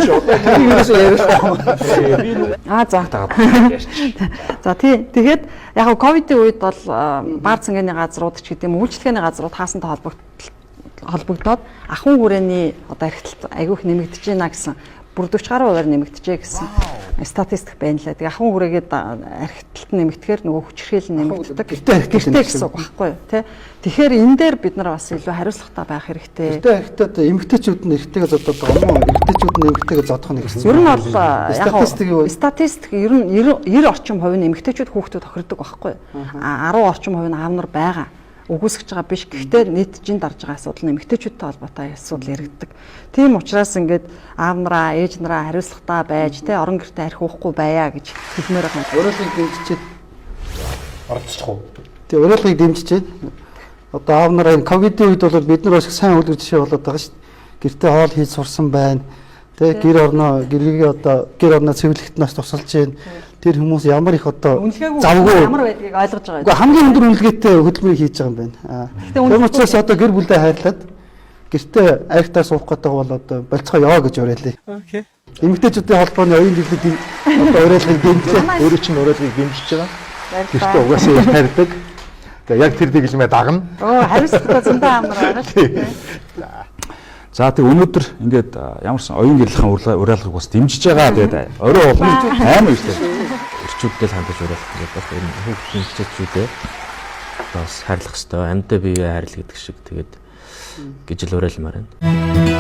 Чи одоо ерөөсөө ярихгүй. Би Аа за. ярьчих. За тий. Тэгээд яг ковидын үед бол бар цэнгэний газрууд ч гэдэг юм үйлчлэгээний газрууд хаасантай холбогдоод ахуйн хүрээний одоо эрхтэлт айгүйх нэмэгдэж байна гэсэн бүр 40 гаруй хувиар нэмэгдэжээ гэсэн статистик байна лээ. Тэгээ ахуйн хүрээгээд архитэлт нэмэгдэхээр нөгөө хүчирхийлэл нэмэгддэг. Гэртээ архитэлт гэртээ гэсэн үг байхгүй юу, тэ? Тэгэхээр энэ дээр бид нар бас илүү хариуцлагатай байх хэрэгтэй. Гэртээ архитэлт эмэгтэйчүүд нь эртэйгээ зодоод байгаа юм уу? Эрэгтэйчүүд нь эмэгтэйгээ зодох нь гэсэн. Ер нь бол яг статистик юу вэ? Статистик ер нь 90 орчим хувь нь эмэгтэйчүүд хүүхдүүд тохирдог байхгүй юу? А 10 орчим хувь нь аав нар байгаа үгүйсгэж байгаа биш. Гэхдээ нийт жин дарж байгаа асуудал нь эмэгтэйчүүдтэй холбоотой асуудал яригддаг. Тийм учраас ингээд аав нараа, ээж нараа хариуцлагатай байж, тэ орон гэртээ архи уухгүй байя гэж хэлмээр байгаа. Уриалгыг дэмжиж Оролцох уу? Тий, уриалгыг дэмжиж. Одоо аав нараа энэ ковидын үед бол бид нар бас их сайн үлгэр жишээ болоод байгаа шүү дээ. Гэртээ хоол хийж сурсан байна. Тэ гэр орноо гэргээ одоо гэр орноо цэвэрлэхэд нас тусалж байна. Тэр хүмүүс ямар их одоо завгүй ямар байдгийг ойлгож байгаа. Үгүй хамгийн өндөр үнэлгээтэй хөдөлмөрийг хийж байгаа юм байна. Тэр учраас одоо гэр бүлдээ хайрлаад гэртээ архитаа суух гэдэг бол одоо болцгоо яваа гэж уриалъя. Окей. Эмэгтэйчүүдийн холбооны оюун дэвлэг одоо уриалгыг дэмжлээ. Өөрөө чинь уриалгыг дэмжиж байгаа. Гэртээ угаасаа их хайрдаг. Тэгээ яг тэр дэглэмээ дагна. Оо хариуцлагатай зөндөө амар байгаа шүү дээ. За тэг өнөөдөр ингээд ямарсан оюун гэрлэхэн уриалгыг бас дэмжиж байгаа. Тэгээд орой улам амар ихтэй. Эрчүүддээ л хандаж уриалах гэдэг бол энэ хүүхдийн хичээлчүүдээ одоо бас хайрлах хэвээр амьдаа биеэ хайрлах гэдэг шиг тэгээд гэж л уриалмаар байна.